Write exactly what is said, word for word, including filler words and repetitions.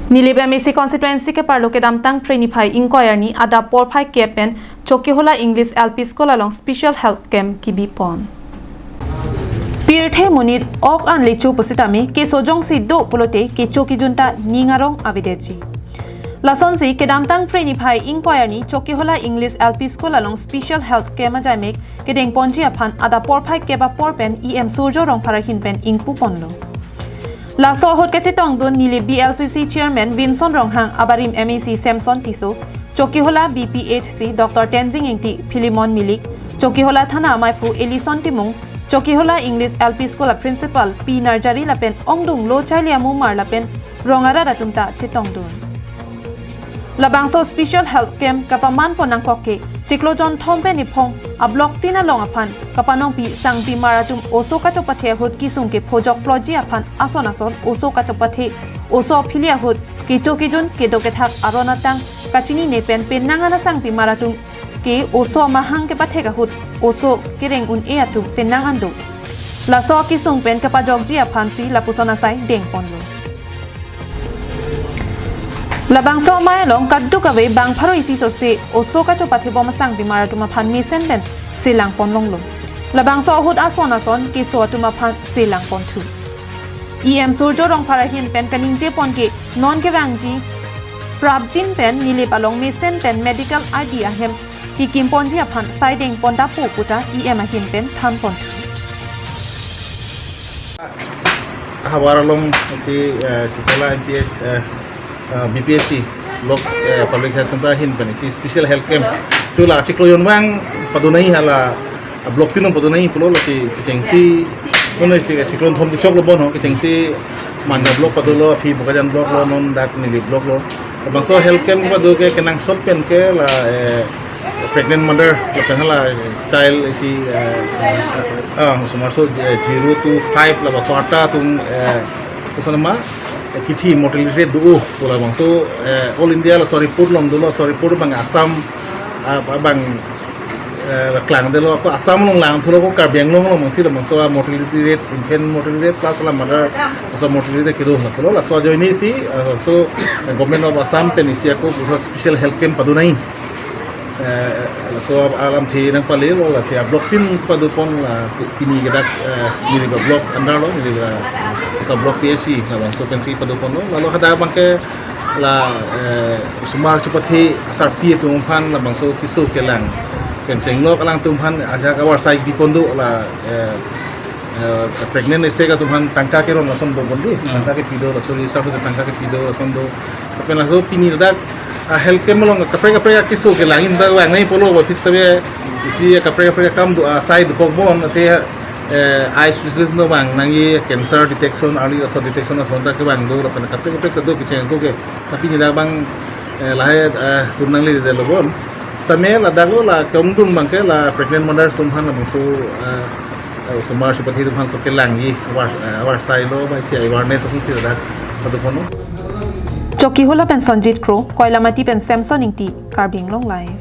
Nilip M A C constituency keparlo kedamtang Phre niphai ingkoi arni adap porphai kep pen Chokihola English L P School along special health camp kebipon. Pirthe monit ok an lecho pusitame keso jongsi do pulote kecho kejun ta ning arong avedetji. Lasonsi kedamtang Phre niphai ingkoi arni Chokihola English L P School along special health camp ajaimek kedengponji aphan adap porphai kep apor pen E M Surjo Rongphar ahin pen ingpuponlo. Laso ahut kachetongdun Nilip B L C C Chairman Vinson Ronghang, abarim M A C Samson Tisso, Chokihola B P H C Doctor Tenzing Engti, Philemon Milik, Chokihola Thana amaiphu Ellison Timung, Chokihola English L P School a Principal P Narjari lapen ongdung lo charli amumar lapen rong arat atum ta chetongdun. Labangso special health camp kapamanpon nangkok ke chiklo jonthom pen niphong a block tin along aphan kapanongpi sangpimar atum oso kachopathe ahut kesung kephojokploji aphan ason ason oso kachopathe oso aphili ahut kecho kejun kedo kethak aron atang kachinine pen penang an asangpimar atum ke oso amahang kepathek ahut oso kereng un-e atum penang an do. Laso akesung pen kepajokji aphansi lapuson asai dengponlo. Labangso amei along kadokave bang pharo isi sose oso kachopathebom asangpimar atum aphan mesen pen selangpon longlo. Labangso ahut ason ason keso atum aphan selangponthu. E M Surjo Rongphar ahin pen kaningjepon ke non kevangji prapjin pen Nilip along mesen pen medical I D ahem kekimponji aphan sai dengpon dapo puta E M ahin pen thanponthu. Havar along si, eh, Chokihola M P S, eh, eh, B P H C, Block, eh, Public Health Center ahin pen si special health camp. Tu la chiklo jon vang padonai hala, ah, block tin along padonai pulo lasi kechengsi, non chik-, chiklo thom choklo bon ho, kechengsi Manja block padolo, aphi Bokajan block lo, non dak Nilip block lo. Labangso health camp kepado ke kenangsot pen ke la, eh, pregnant mother, lapen hala child isi, eh, ah, osomar aso, eh, zero to five labangso ata atum, eh, koson ma, eh, kithi mortality rate do, pu labangso, eh, all India laso report along dolo, laso report abang Assam, ah, abang, eh, klangdelo, ako Assam along langthulo, ako Karbi Anglong along mangsi labangso a mortality rate, infant mortality rate plus la mother aso mortality rate kedo lapulo, laso ajoine si, ah, so, eh, Government of Assam pen isi ako puthot special health camp padonai. Eh, laso alamthe nangpalelo, lasi a block tin padopon la pi-, pini ke dak, eh, Nilip a block under lo, Nilip a, laso block P H C, labangso pensi padoponlo, lalo hadak abang ke la, eh, osomar chopathe asarpi atum aphan labangso keso kelang pen chenglok alangtum aphan ajak avarsai bipon do la, eh, eh, pregnant isi atum aphan tangka keron lason do bon di, Hmm. tangka kepi do, laso reserve do tangka kepi do lason do. Lapen laso pini dak, ah, health camp along kaprek kaprek akeso kelang in dak vangnei pulo, ba fix tabe isi kaprek kaprek akam do, ah, sai dokok bon, ate, eh, eye specialist no vang nangji, cancer detection, early laso detection lason ta kevang do, lapen kaprek kaprek ta do kecheng do ke. Tapi pini dak abang, eh, lahai, eh, tur nangledetlo bon. Sitame ladak lo la keongdung abang ke la pregnant mothers atum aphan labangso, eh, eh, osomar chopathe atum aphan so kelangji avar, eh, avarsai lo ba isi awareness asonsi ladak padoponlo. Chokihola pen Sonjit Kro, Koilamati pen Samson Engti, Karbi Anglong Live.